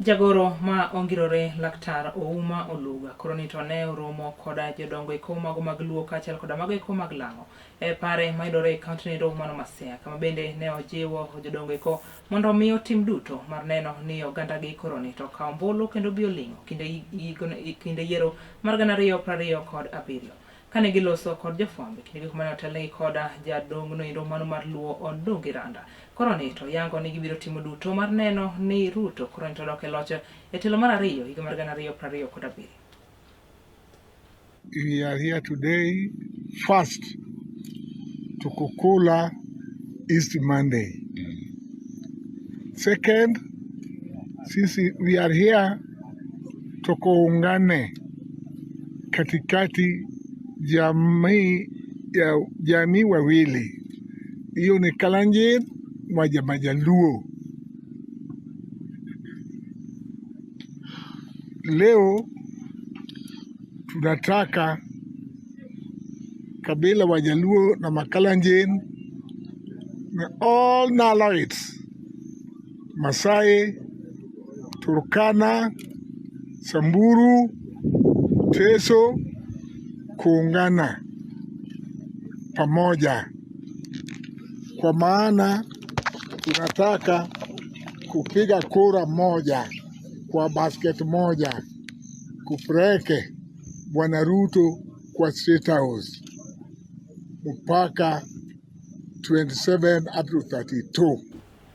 Jagoro ma ongirore Laktar Ouma Oluga koro ni to ne oromo koda jodongo eko mago mag Luo kaachiel koda mago eko mag Lang'o e pare mayudore e kaunti nendo mano ma Siaya kama bende ne ojiwo jodongo eko mondo omi otim duto mar neno ni ogandagi koro ni to okawo ombulu kendo bi oling'o kinde, kinde yiero mar 2027. Kane giloso kod jofwambo e kindego mane otelnegi koda jadong'no endo mano mar Luo Ondungi Randa. Koro ni to yango ni gibiro timo duto mar neno ni Ruto koro ni to dok e loch e telo mar ariyo higa mar 2027. We are here today first to kukula East Monday. Second, sisi we are here tukuungane katikati jamii ya jamii wawili, hiyo ni Kalenjin na Majaluo. Leo tunataka kabila Wajaluo na Makalenjin na all Naloids, Masai, Turkana, Samburu, Teso kuungana pamoja, kwa maana tunataka kupiga kura moja kwa basket moja kupeleke Bwana Ruto kwa State House mpaka 27 up to 32.